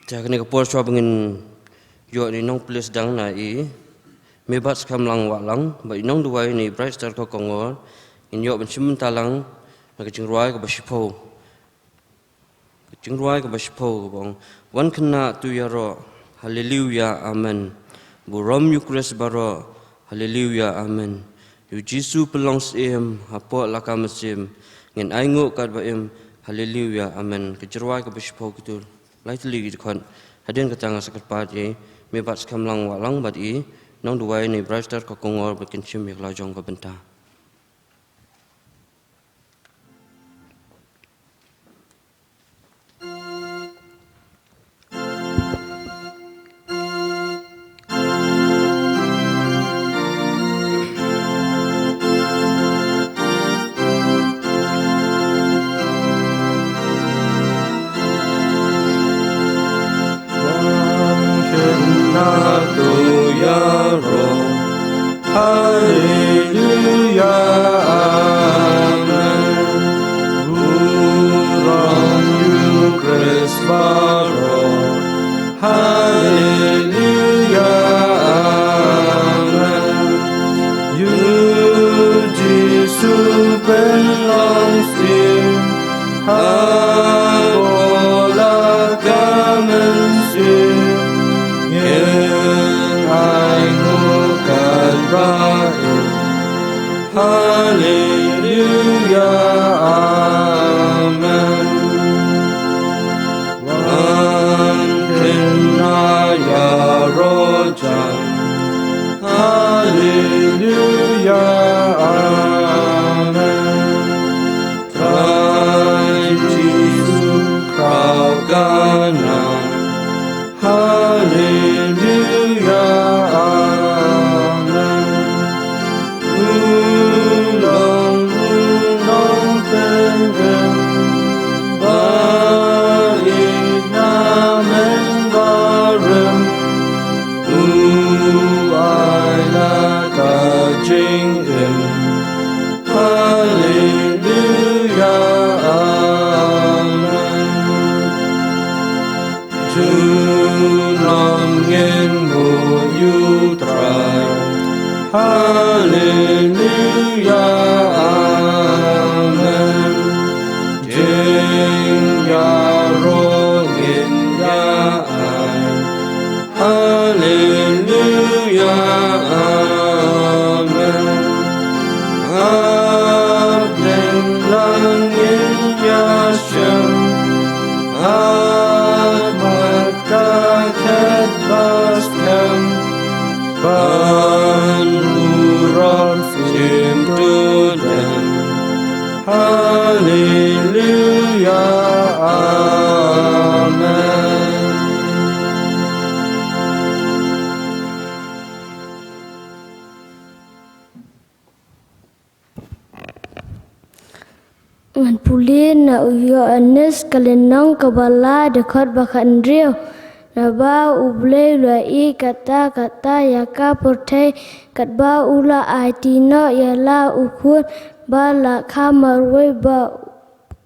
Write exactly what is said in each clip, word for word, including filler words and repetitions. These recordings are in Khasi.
Te ha kane ka por shuwa ba ngin ïoh ïa i nongpule sdang na i Meibat Skhem Lang Wahlang bad i nongduwai na i Bright Star Kongor, ngin ïoh ban shim bynta lang na ka jingrwai kaba shiphew. Ka jingrwai kaba shiphew kaba ong, Wan khynnah to ïaroh, Haleluya, Amen. Burom ïa u Khrist baroh, Haleluya, Amen. Ïa u Jisu pynlong syiem hapoh la ka mynsiem, ngin ainguh katba im, Haleluya, Amen. Ka jingrwai kaba shiphew, kito lai tylli ki dkhot. Hadien kata nga sa kyrpad ïa i Meibat Skhem Lang Wahlang bad i nongduwai na i Bright Star Kongor ba kin shim ïa ka la jong ka bynta. Wan khynnah to ïaroh, Haleluya, Amen. Burom ïa u Khrist baroh, Haleluya, Amen. Ïa u Jisu pynlong syiem hapoh la ka mynsiem, ngin ainguh katba im, Haleluya, Amen. Wan khynnah ïaroh jan, Haleluya, Amen. Trai Jisu khraw ka nam, Haleluya, Amen. U long u nongpynim ba ïeit na men barim, u ai la ka jingim, Haleluya, Amen. Junom ngin buh ïa u Trai, Haleluya, Amen. Jingïaroh ngin ïa ai, Haleluya, Amen. Hapdeng lang ngin ïashem, ha khmat ka khet ba skhem, ban burom syiem to dem. Haleluya, Amen. Ngan pule na u Ïoannis ka lynnong kaba lai, dkhot ba khathynriew. Naba U Blei u la ïeit katta katta ïa ka pyrthei, katba u la aiti noh ïa la u Khun ba la kha marwei, ba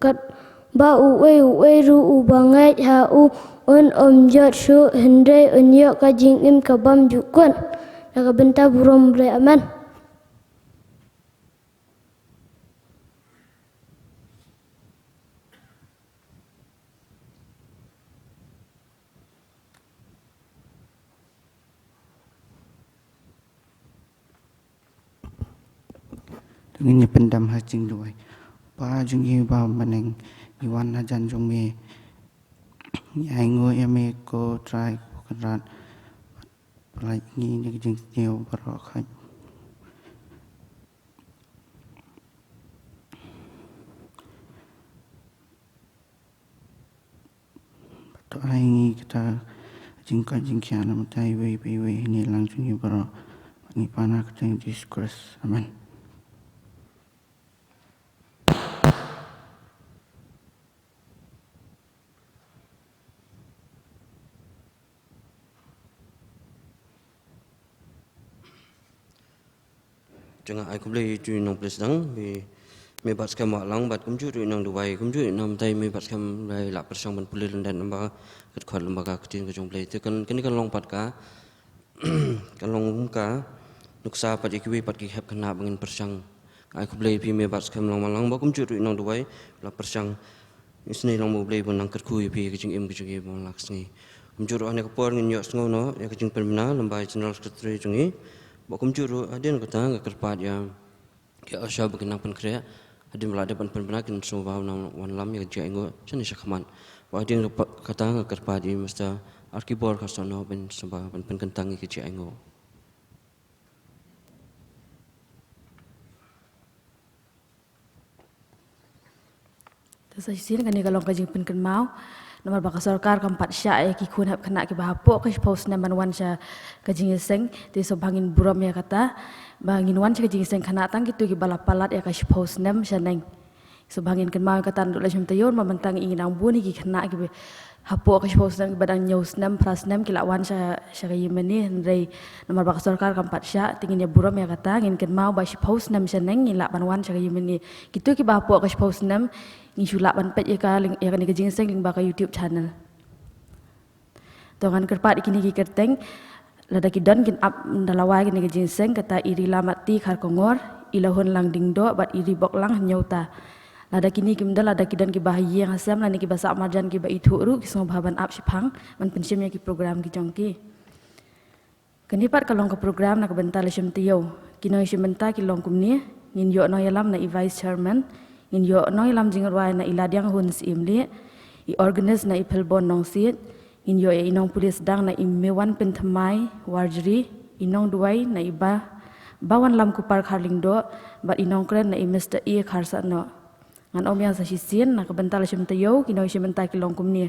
katba uwei uwei ruh uba ngeit ha u un ym jot shuh, hynrei un ïoh ka jingim ka bymjukut. Na ka bynta burom U Blei. Amen. Te ngin ïa pyndem ha jingduwai. Pa jong ngi ba ha bneng, ngi wan hajan jong me, ngi ainguh ïa me ko Trai ko Kynrad. Pyllait ngi na ki jingsniew baroh khat. Bad to ai ngi kata jingkoit jingkhiah na ka bynta iwei pa iwei ha ine i lang jong ngi baroh. Bad ngi pan ha ka kyrteng Jisu Khrist. Amen. Te nga ai khublei ïa u nongpule sdang, ba Me Batskhem Wahlang bad kumjuh ruh i Nongduwai, kumjuh i Nongmyntai, Me Batskhem, la pyrshang ban pule lyndet lyngba ka dkhot, lyngba ka ktien ka jong U Blei. Te kan, kane kan long pat ka, kan long ka nuksa pat ïa kiwei pat ki hep khynnah ba ngin pyrshang. Ai khublei ïa phi Me Batskhem Wahlang, bad kumjuh ruh i Nongduwai, la pyrshang. Isynei lang ba U Blei un nang kyrkhu ïa phi ïa ka jingim ka jong ngi ba man la ka sngi. Kumjuh ruh ha kane ka por ngin ïohsngew noh ïa ka jingpynbna lyngba i General Secretary jong ngi. Bad kumjuh ruh hadien kata nga kyrpad ïa ki usher ba kin nang pynkhreh, hadien ba la dep ban pynbna kin sngewbha ban wan lam ïa ka jingainguh shane shakhmat. Bad hadien kata nga kyrpad ïa i Mister Arkibor Kharsohnoh ban sngewbha ban pynkyntang ïa ka jingainguh. Te sa shisien kane ka long ka jingpynkynmaw. Namar ba ka sorkar kam pat shah ïa ki khun hep khynnah kiba hapoh ka shiphew snem ban wan sha ka jingïaseng, te sngewbha ngin burom ïa kata ba ngin wan sha ka jingïaseng khynnah tang kito kiba la palat ïa ka shiphew snem shaneng. Sngewbha ngin kynmaw ïa kata naduh la shim taïew, namar mynta ngi i nang bun ïa ki khynnah kiba hapoh ka shiphew snem, kiba dang hynñiew snem, phra snem ki la wan sha, sha ka ïingmane, hynrei namar ba ka sorkar kam pat shah, te ngin ïa burom ïa kata, ngin kynmaw ba shiphew snem shaneng ngin lah ban wan sha ka ïingmane. Kito kiba hapoh ka shiphew snem ngin shu lah ban peit ïa ka lyng-, ïa kane ka jingïaseng lyngba ka YouTube channel. To ngan kyrpad ïa kine ki kyrteng, lada ki don kin ap da lawei kane ka jingïaseng, kata i Rila Matti Kharkongor, i Lahun Langdingdoh bad i Riboklang Hynñiewta. Lada kine kim don, lada ki don kiba ha ïing ha sem lane kiba sah marjan kiba ithuh ruh, ki sngewbha ban ap shiphang ban pynshim ïa ki program ki jong ki. Kane pat ka long ka program na ka bynta la shim taïew. Ki nongïashim bynta ki long kumne: ngin ïoh nongïalam na i Vice Chairman, ngin ïoh nongïalam jingrwai na i Ladiang Hun Syiemlieh, i organist na i Philbon Nongsiej, ngin ïoh ïa i nongpule sdang na i Mewanpynthymmai Warjri, i nongduwai na i Ba, Bawanlam Kupar Kharlyngdoh, bad i nongkren na i Mister A Kharsahnoh. Ngan ong biang sa shisien, na ka bynta la shim taïew, ki nongïashim bynta ki long kumne: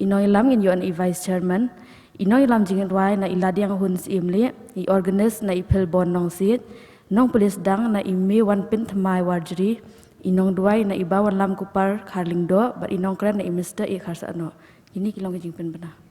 i nongïalam ngin ïoh na i Vice Chairman, i nongïalam jingrwai na i Ladiang Hun Syiemlieh, i organist na i Philbon Nongsiej, nongpule sdang na i Mewanpynthymmai Warjri, i nongduwai na i Bawanlam Kupar Kharlyngdoh, bad i nongkren na i Mister A Kharsahnoh. Kine ki long ki jingpynbna.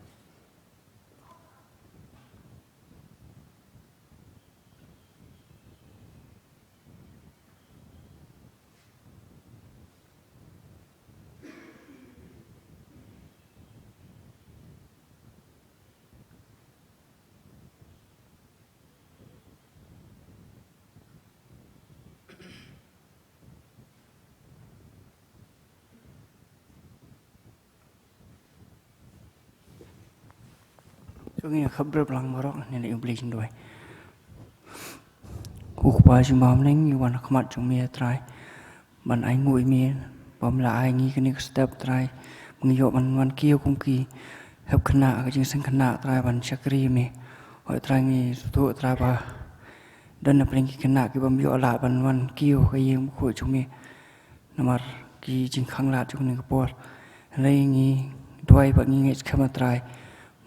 Jong ngi khapbrip lang baroh, ngi leit U Blei jingduwai. Ko Kpa jong ngi ba ha bneng, ngi wan ha khmat jong me, Trai, ban ainguh ïa me ba me la ai ngi kane ka step, Trai, ba ngi ïoh ban wan kiew kum ki hep khynnah ha ka jingïaseng khynnah, Trai, ban shakri ïa me. Hooid Trai, ngi sngewthuh, Trai, ba don na pdeng ki khynnah ki bym ïoh lah ban wan kiew ha ka ïing bakhuid jong me namar ki jingkhanglad jong kane ka por. Hynrei ngi duwai bad ngi ngeit skhem, Trai,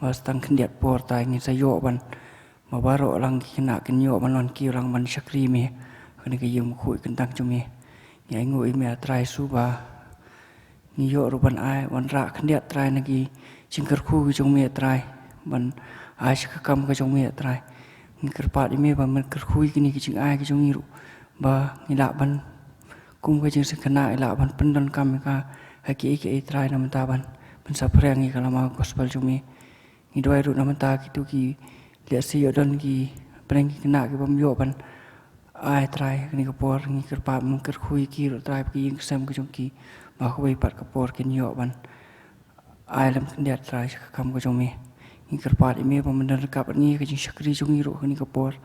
ba sa tang khyndiat por, Trai, ngin sa ïoh ban, ba baroh lang ki khynnah kin ïoh ban wan kiew lang ban shakri me ha kane ka ïing bakhuid kyntang jong me. Ngi ainguh ïa me, Trai Jisu, ba ngi ïoh ruh ban ai, wanrah khyndiat, Trai, na ki jingkyrkhu ki jong me, Trai, ban ai sha ka kam ka jong me, Trai. Ngi kyrpad ïa me ba men kyrkhu ïa kine ki jingai ki jong ngi ruh, ba ngi lah ban, kum ka jingïaseng khynnah, ngi lah ban pyndonkam ïa ka ha kiei kiei, Trai, na bynta ban pynsaphriang ïa ka lama gospel jong me. Ngi duwai ruh na bynta kito ki, lehse ïoh don ki pdeng ki khynnah ki bym ïoh ban ai, Trai, ha kane ka por. Ngi kyrpad men kyrkhu ïa ki ruh, Trai, bad ki ïing ki sem ki jong ki, ba kawei pat ka por kin ïoh ban ai lem khyndiat, Trai, sha ka kam ka jong me. Ngi kyrpad ïa me ba men don ryngkat bad ngi ha ka jingshakri jong ngi ruh ha kane ka por.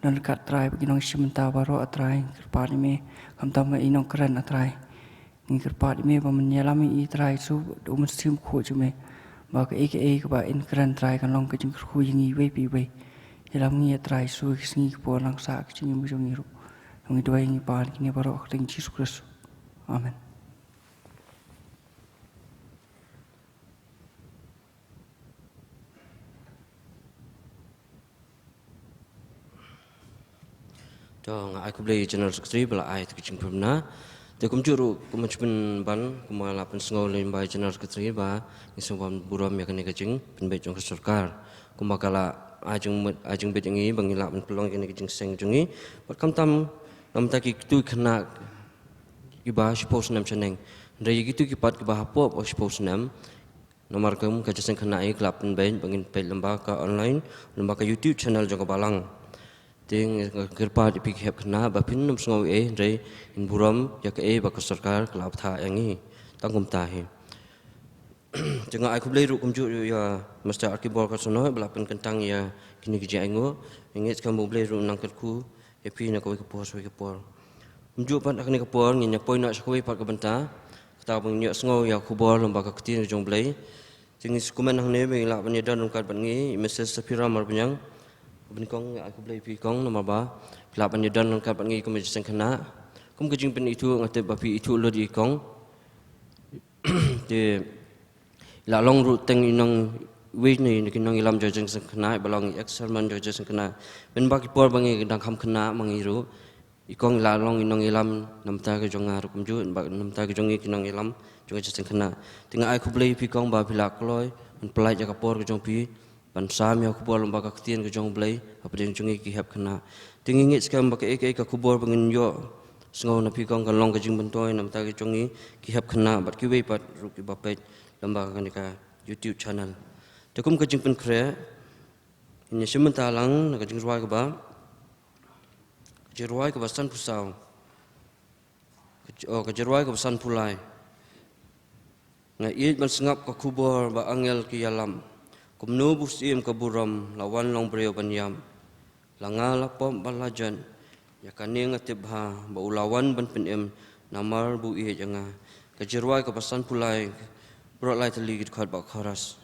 Don ryngkat, Trai, bad ki nongïashim bynta baroh, Trai. Ngi kyrpad ïa me, khamtam bad i nongkren, Trai. Ngi kyrpad ïa me ba men ïalam ïa i, Trai Jisu, da u Mynsiem Bakhuid jong me, ba kaei kaei kaba yn kren, Trai, kan long ka jingkyrkhu ïa ngi iwei pa iwei. Ïalam ngi, Trai Jisu, ha ki sngi ki por nang sah ka jingim ka jong ngi ruh. Ngi duwai ngi pan kine baroh ha ka kyrteng Jisu Khrist. Amen. To, nga ai khublei ïa i General Secretary ba la ai ïa ka jingpynbna. Te kumjuh ruh, kumba shu pynban, kumba la pynsngew lyngba i General Secretary, ba ngi sngewbha ban burom ïa kane ka jingpynbeit jong ka sorkar. Kumba ka la ai jingmut, ai jingbit ïa ngi ba ngi lah ban pynlong ïa kane ka jingïaseng jong ngi. Bad khamtam na bynta kito ki khynnah kiba shiphew snem shaneng. Hynrei ïa kito ki pat kiba hapoh ba shiphew snem, namar kum ka jingïaseng khynnah ka la pynbeit ba ngin peit lyngba ka online, lyngba ka YouTube channel jong ka balang. Te nga kyrpad ïa phi ki hep khynnah ba phin nym sngew ei, hynrei ngin burom ïa kaei ba ka sorkar ka la bthah ïa ngi. Tang kumta hi. Te nga ai khublei ruh kumjuh ïa Mister Arkibor Kharsohoi ba la pynkyntang ïa kine ki jingainguh. Nga ngeit skhem ba U Blei ruh un nang kyrkhu ïa phi na kawei ka por sha kawei ka por. Kumjuh pat ha kane ka por ngin ïa poi noh sha kawei pat ka bynta, kata ba ngin ïohsngew ïa ka khubor lyngba ka ktien ka jong U Blei. Te ngi sngewkmen hangne ba ngi lah ban ïadon ryngkat bad ngi i Missus Safira Marbaniang. Kaba nyngkong nga ai khublei ïa phi kong namar ba phi lah ban ïadon ryngkat bad ngi kum ka jingïaseng khynnah. Kum ka jingpynithuh nga tip ba phi ithuh lut ïa i kong. Te i la long ruh teng i nongwei na ki nongïalam jong ka jingïaseng khynnah, i ba long i ex chairman jong ka jingïaseng khynnah. Mynba ki por ba ngi dang kham khynnah ma ngi ruh, i kong i la long i nongïalam na bynta ka jong nga ruh kumjuh, ba na bynta ka jong ngi ki nongïalam jong ka jingïaseng khynnah. Te nga ai khublei ïa phi kong ba phi la kloi ban pynlait ïa ka por ka jong phi ban sam ïa ka khubor lyngba ka ktien ka jong U Blei hapdeng jong ngi ki hep khynnah. Te ngi ngeit skhem ba kaei kaei ka khubor ba ngin ïohsngew na phi kong kan long ka jingmyntoi na bynta ka jong ngi ki hep khynnah bad kiwei pat ruh kiba peit lyngba kane ka YouTube channel. Te kum ka jingpynkhreh, ngin ïa shim bynta lang na ka jingrwai kaba, ka jingrwai kaba sanphew saw. Ka j-, oh, ka jingrwai kaba sanphew lai. Nga ïeit ban sngap ka khubor ba angel ki ïalam. Kumno ba u syiem ka burom la wan long briew ban ïam. La nga la pop bad la jan, ïa kane nga tip bha ba u la wan ban pynim namar ba u ïeit ïa nga. Ka jingrwai kaba sanphew lai, baroh lai tylli ki dkhot bad chorus.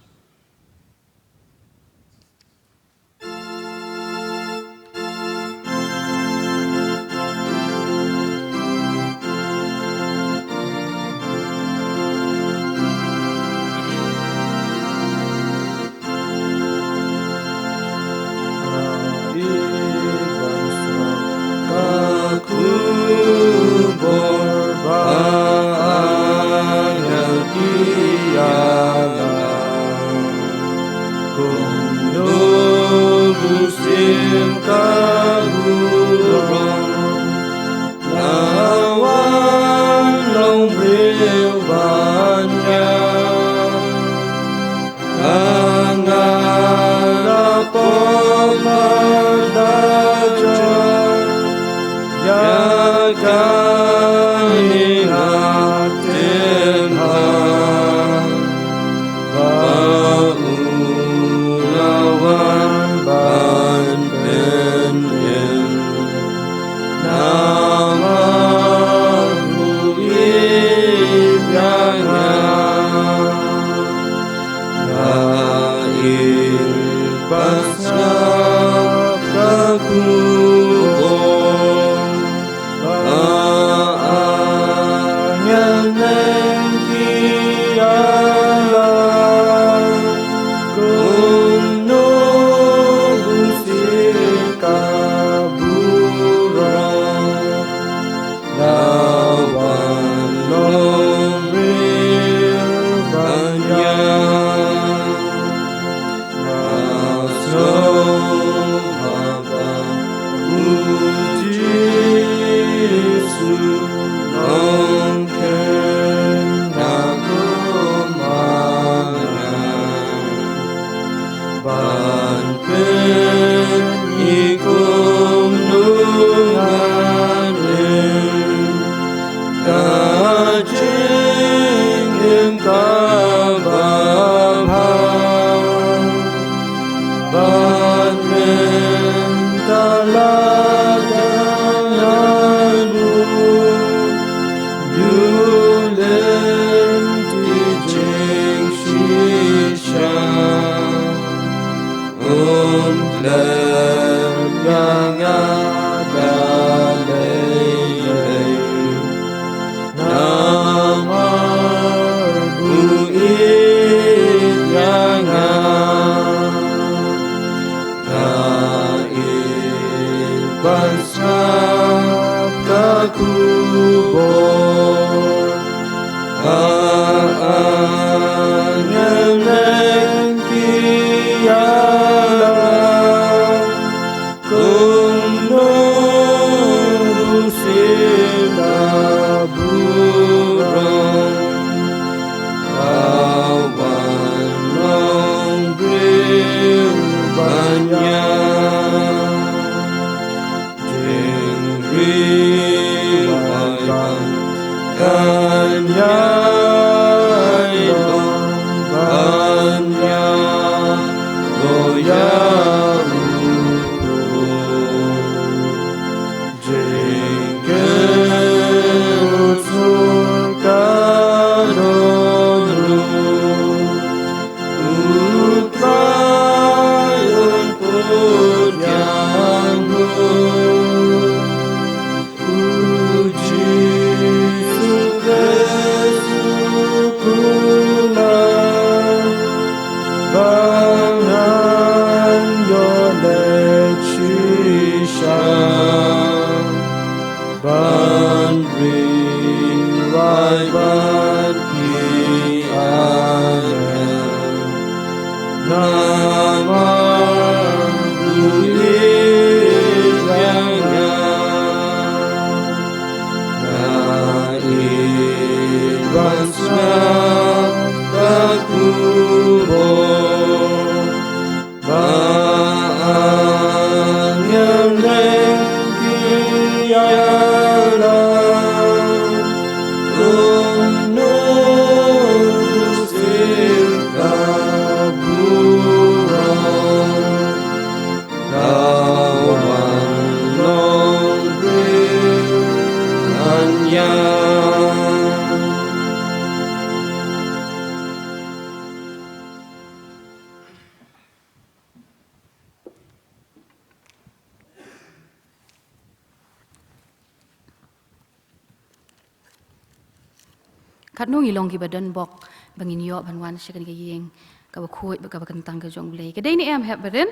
Katno ngi long kiba don bok ba ngin ïoh ban wan sha kane ka ïing kaba khuid bad kaba kyntang ka jong U Blei? Ka dei ne em, hep barit?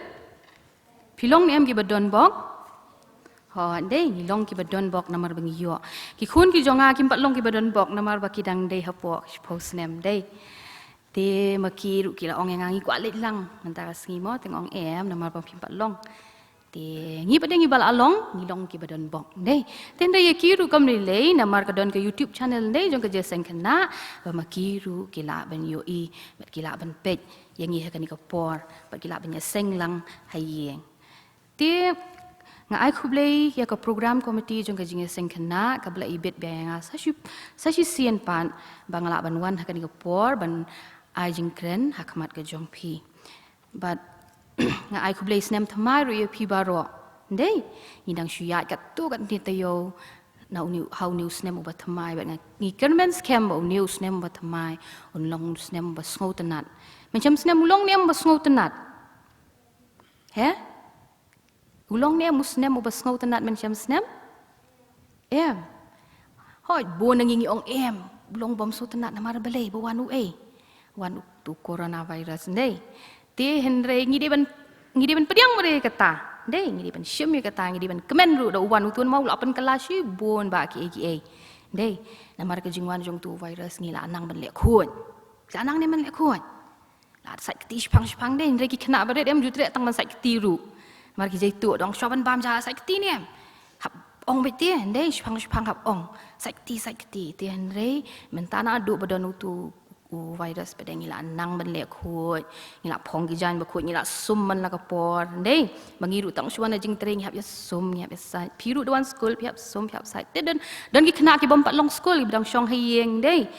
Phi long ne em kiba don bok? Ho, dei, ngi long kiba don bok namar ba ngi ïoh. Ki khun ki jong nga kim pat long kiba don bok namar ba ki dang dei hapoh shiphew snem, dei. Te ma ki ruh ki la ong ïa nga ngi kwah leit lang mynta ka sngi mo, te nga ong em namar ba phim pat long. Te ngi pat dei ngi ba la long, ngi long kiba don bok, dei. Te hynrei ïa ki ruh kam lei lei namar ka don ka YouTube channel, dei, jong ka Jingïaseng Khynnah, ba ma ki ruh ki lah ban ïohi bad ki lah ban peit ïa ngi ha kane ka por bad ki lah ban ïaseng lang ha ïing. Te nga ai khublei ïa ka program committee jong ka Jingïaseng Khynnah kaba la ibit bha ïa nga sa shi, sa shisien pat ba nga lah ban wan ha kane ka por ban ai jingkren ha khmat ka jong phi. Bad nga ai khublei snem thymmai ruh ïa phi baroh. Dei, ngi dang shu ïaid katto katne taïew na une u, ha une u snem uba thymmai bad nga, ngi kyrmen skhem ba une u snem uba thymmai un long u snem uba sngewtynnat. Mynshem snem u long ne em uba sngewtynnat? He? U long ne em u snem uba sngewtynnat mynshem snem? Em. Hooid, bun na ngi ngi ong em, u long bym sngewtynnat namar balei, ba wan uei? Wan utu u coronavirus, dei. Te hynrei ngi dei ban, ngi dei ban pdiang ruh ïa kata. Dei, ngi dei ban shim ïa kata, ngi dei ban kmen ruh da u wan utu namar u la pynkylla shibun bah kiei kiei. Dei, namar ka jingwan jong utu u virus ngi la nang ban leh khuid. La nang ne em ban leh khuid? La sait kti shipang shipang, dei, hynrei ki khynnah barit em ju treh tang ban sait kti ruh. Namar ki jai tuh dang shuwa ban bam ja sait kti ne em. Hap ong beit te, dei, shipang shipang hap ong. Sait kti, sait kti, te hynrei mynta naduh ba don utu u virus pat, dei, ngi la nang ban leh khuid, ngi la phong ki jaiñ ba khuid, ngi la sum man la ka por, dei. Ba ngi ruh tang shuwa na jingtrei ngi hap ïa sum, ngi hap ïa sait. Phi ruh da wan skul phi hap sum, phi hap sait. Te don, don ki khynnah ki bym pat long skul, ki ba dang shong ha ïing, dei.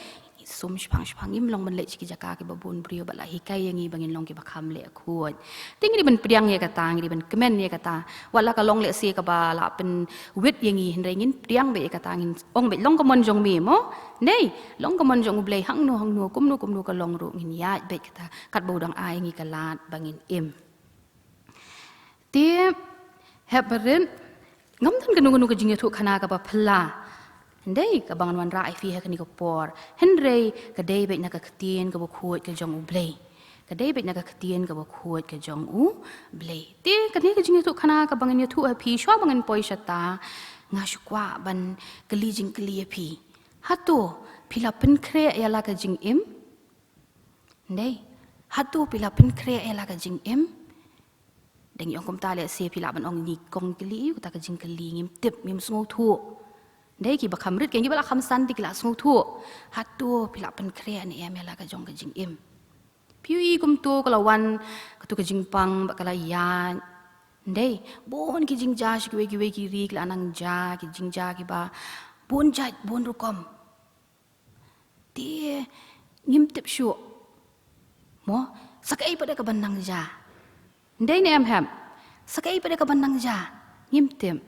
Sum shipang shipang, ngim long ban leit sha ki jaka kiba bun briew bad la hikai ïa ngi ba ngin long kiba kham leh khuid. Te ngi dei ban pdiang ïa kata, ngi dei ban kmen ïa kata. Wat la ka long lehse kaba la pynwit ïa ngi hynrei ngin pdiang beit ïa kata, ngin ong beit long ka mon jong me mo. Dei, long ka mon jong U Blei hangno hangno, kumno kumno ka long ruh ngin ïaid beit kata. Katba u dang ai ïa ngi ka lad ba ngin im. Te hep barit, ngam don kano kano ka jingïathuhkhana kaba phylla, dei, kaba ngan wanrah ïa phi ha kane ka por. Hynrei ka dei beit na ka ktien kaba khuid ka jong U Blei. Ka dei beit na ka ktien kaba khuid ka jong U Blei. Te kane ka jingïathuhkhana kaba ngan ïathuh ha phi shuwa ba ngan poi shata, nga shu kwah ban kylli jingkylli ïa phi. Hato phi la pynkhreh ïa la ka jingim? Dei, hato phi la pynkhreh ïa la ka jingim? Dang ïoh kumta lehse phi lah ban ong ngi kong kylli, kata ka jingkylli ngim tip, ngim sngewthuh. Dei, kiba kham rit, kiba la kham san te ki la sngewthuh. Hato phi la pynkhreh ne em ïa la ka jong ka jingim? Phi ïohi kumto ka la wan katu ka jingpang bad ka la ïaid. Ndei, bun ki jingjia sha kiwei kiwei ki ri ki la nang jia, ki jingjia kiba bun jait, bun rukom. Te ngim tip shuh. Mo, sa kaei pat de ka ban nang jia. Ndei ne em hep. Sa kaei pat de ka ban nang jia. Ngim tip.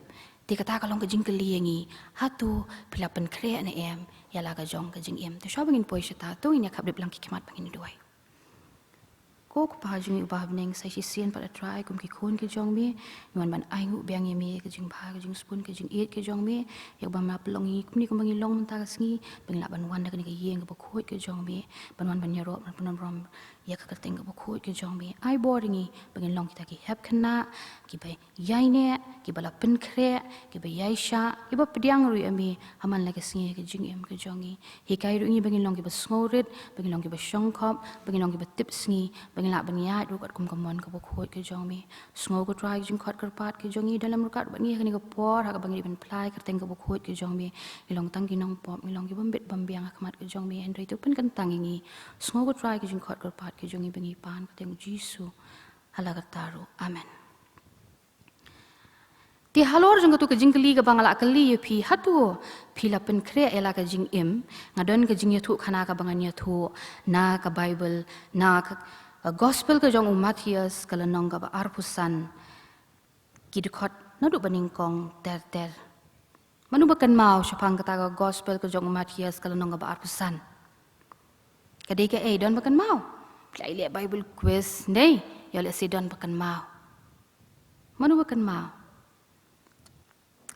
Te kata ka long ka jingkylli ïa ngi. Hato phi la pynkhreh ne em ïa la ka jong ka jingim. Te shuwa ba ngin poi shata, to ngin ïa khap dep lang ki khmat ba ngin duwai. Ko Kpa jong ngi uba ha bneng, sa shisien pat A Trai kum ki khun ki jong me, ngi wan ban ainguh biang ïa me ka jingbha, ka jingsbun, ka jingïeit ka jong me, ïa kaba me la pynlong ïa ngi kumne kumba ngi long mynta ka sngi, ba ngin lah ban wan da kane ka ïing kaba khuid ka jong me, ban wan ban ïaroh, ban pynburom ïa ka kyrteng kaba khuid ka jong me. Ai bor ïa ngi ba ngin long kita ki hep khynnah kiba ïaineh, kiba la pynkhreh, kiba ïaishah, kiba pdiang ruh ïa me ha man la ka sngi ha ka jingim ka jong ngi. Hikai ruh ïa ngi ba ngin long kiba sngewrit, ba ngin long kiba shongkop, ba ngin long kiba tip sngi, ba ngin lah ban ïaid ruh katkum ka mon kaba khuid ka jong me. Sngew ko Trai ka jingkhot kyrpad ka jong ngi, don lem ryngkat bad ngi ha kane ka por, ha kaba ngi dei ban pynlait ka kyrteng kaba khuid ka jong me. Ngi long tang ki nongpop, ngi long ki bym bit bym biang ha khmat ka jong me, hynrei to pynkyntang ïa ngi. Sngew ko Trai ka jingkhot kyrpad ka jong ngi ba ngi pan ka kyrteng U Jisu. Ha la katta ruh. Amen. Te halor jong katu ka jingkylli kaba nga la kylli ïa phi, hato phi la pynkhreh ïa la ka jingim, nga don ka jingïathuhkhana kaba ngan ïathuh na ka Baibl, na ka, ka Gospel ka jong u Mathaios, ka lynnong kaba arphew san, ki dkhot naduh ba nyngkong ter ter. Mano ba kynmaw shaphang kata ka Gospel ka jong u Mathaios, ka lynnong kaba arphew san? Ka dei kaei, don ba kynmaw? Phi la ïaleh Bible quiz, ndei, ïoh lehse don ba kynmaw. Mano ba kynmaw?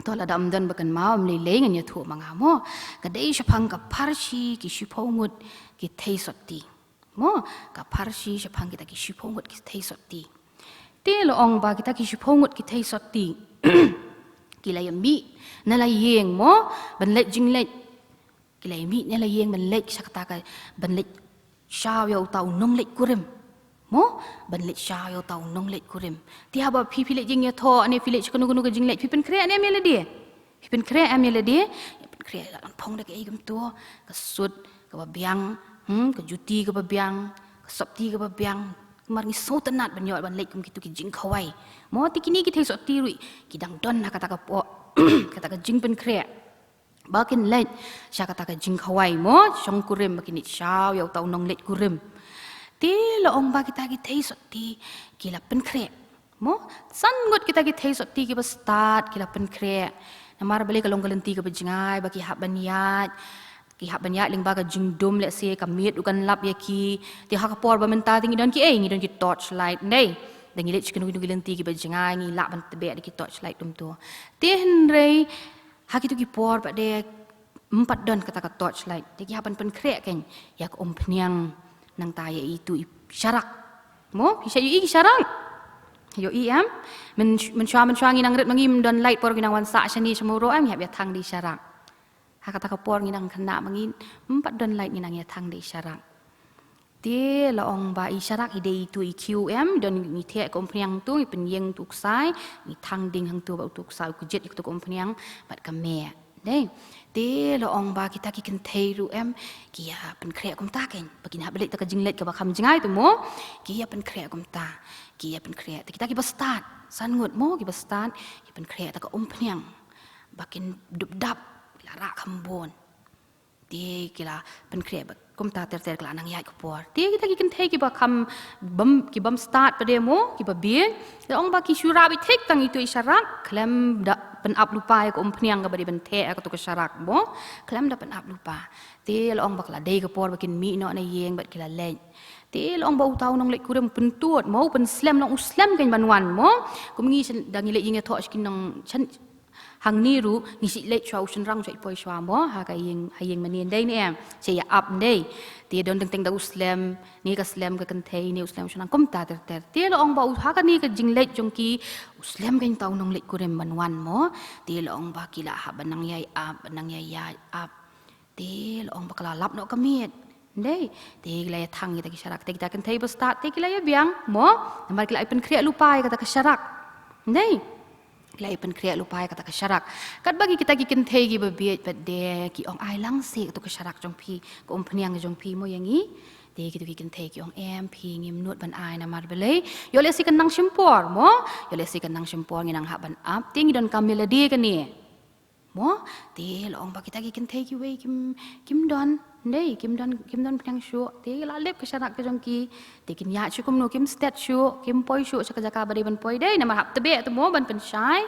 To lada ym don ba kynmaw, ym lei lei, ngan ïathuh ma nga mo. Ka dei shaphang ka pharshi ki shiphew ngut ki theisotti. Mo, ka pharshi shaphang kita ki shiphew ngut ki theisotti. Te la ong ba kita ki shiphew ngut ki theisotti ki la ïamih na la ïing mo, ban leit jingleit. Ki la ïamih na la ïing ban leit sha kata ka, ban leit shaw ïa uta u nongleit kurim. Mo, ban leit shaw ïa uta u nongleit kurim. Te haba phi, phi leit jingïathoh ne phi leit sha kano kano ka jingleit, phi pynkhreh ne em ïa lade? Phi pynkhreh em ïa lade? Ïa pynkhreh, la phong da kaei kumto, ka suit kaba biang, hmm, ka juti kaba biang, ka sopti kaba biang. Namar ngi sngewtynnat ban ïoh ban leit kum kitu ki jingkhawai. Mo, te kine ki theisotti ruh ki dang don ha kata ka pdeng, kata ka jingpynkhreh. Ba kin leit sha kata ka jingkhawai mo, shong kurim, ba kin leit shaw ïa uta u nongleit kurim. Te la ong ba kita ki theisotti ki la pynkhreh. Mo, san ngut kita ki theisotti kiba stad ki la pynkhreh. Namar balei, ka long ka lynti kaba jngai ba ki hap ban ïaid. Ki hap ban ïaid lyngba ka jingdum, lehse ka miet ruh kan lap ïa ki. Te ha ka por ba mynta te ngi don kiei, ngi don ki torchlight, ndei. Da ngi leit sha kino kino ki lynti kiba jngai, ngi lah ban tbeh da ki torchlight kumto. Te hynrei ha kitu ki por pat de ym pat don kata ka torchlight. Te ki hap ban pynkhreh kein ïa ka umphniang, nangta ïa itu i sharak. Mo, phi shait ïohi ki sharak? Ïohi em? Myn, mynshuwa, mynshuwa ngi nang rit ma ngim don light por, ngi nang wan sah shane sha Mawroh em, ngi hap ïathang da i sharak. Ha kata ka por ngi nang khynnah ma ngi, ym pat don light, ngi nang ïathang da i sharak. Te la ong ba i sharak i dei itu i khiew em, don, ngi theh ka umphniang tu, ngi pynïeng tu u ksai, ngi thang ding hangtu bad utu u ksai, u kjit ïa katu ka umphniang bad ka meh. Dei. Te la ong ba kita ki kynthei ruh em, ki ïa pynkhreh kumta kein. Ba kin hap ban leit ta ka jingleit kaba kham jngai tu mo, ki ïa pynkhreh kumta. Ki ïa pynkhreh. Te kita kiba stad, san ngut mo, kiba stad, ki pynkhreh ta ka umphniang. Ba kin dup dap, la rah kham bun. Te ki la pynkhreh bad kumta ter ter, ki la nang ïaid ka por. Te kita ki kynthei kiba kham bym, ki bym stad pat de mo, kiba bieit, la ong ba ki shu rah beit thik tang itu i sharak, khlem da pynap lypa ïa ka umphniang kaba dei ban theh ïa katu ka sharak mo, khlem da pynap lypa. Te la ong ba ka la dei ka por ba kin mih noh na ïing bad ki la leit. Te la ong ba uta u nongleit kurim u pyntud mo, u pynslem, long u slem kein ban wan mo. Kum ngi shen, da ngi leit ïing ïathoh sha ki nong shen, hangne ruh ngi shu leit shuwa, u shynrang u shait poi shuwa mo, ha ka ïing, ha ïing mane, ndei ne em, shu ïa ap, ndei. Te don teng teng da u slem, ne ka slem ka kynthei, ne u slem u shynrang, kumta ter ter. Te la ong ba u, ha kane ka jingleit jong ki, u slem kein uta u nongleit kurim ban wan mo. Te la ong ba ki la hap ban nang ïai ap, ban nang ïai ïaid ap. Te la ong ba ka la lap noh ka miet. Ndei, te ki la ïa thang ïa kita ki sharak, te kita ki kynthei ba stad, te ki la ïa biang mo, namar ki la ïa pynkhreh lypa ïa kata ka sharak. Ndei, ki la ïa pynkhreh lypa ïa kata ka sharak. Katba ki, kita ki kynthei kiba bieit pat de ki ong, ai lang seh katu ka sharak jong phi, ka umphniang jong phi mo ïa ngi. Te kito ki kynthei ki ong em, phi ngim nud ban ai namar balei. Ïoh lehse kan nang shim por mo. Ïoh lehse kan nang shim por ngi nang hap ban ap. Te ngi donkam ïa lade kane. Mo, te la ong ba kita ki kynthei kiwei kim, kim don. Dei, kim don, kim don pynïang shuh. Te la lip ka sharak ka jong ki. Te kin ïaid shuh kumno, kim stet shuh, kim poi shuh sha ka jaka ba dei ban poi dei. Namar hap tbeh tu mo ban pynshai.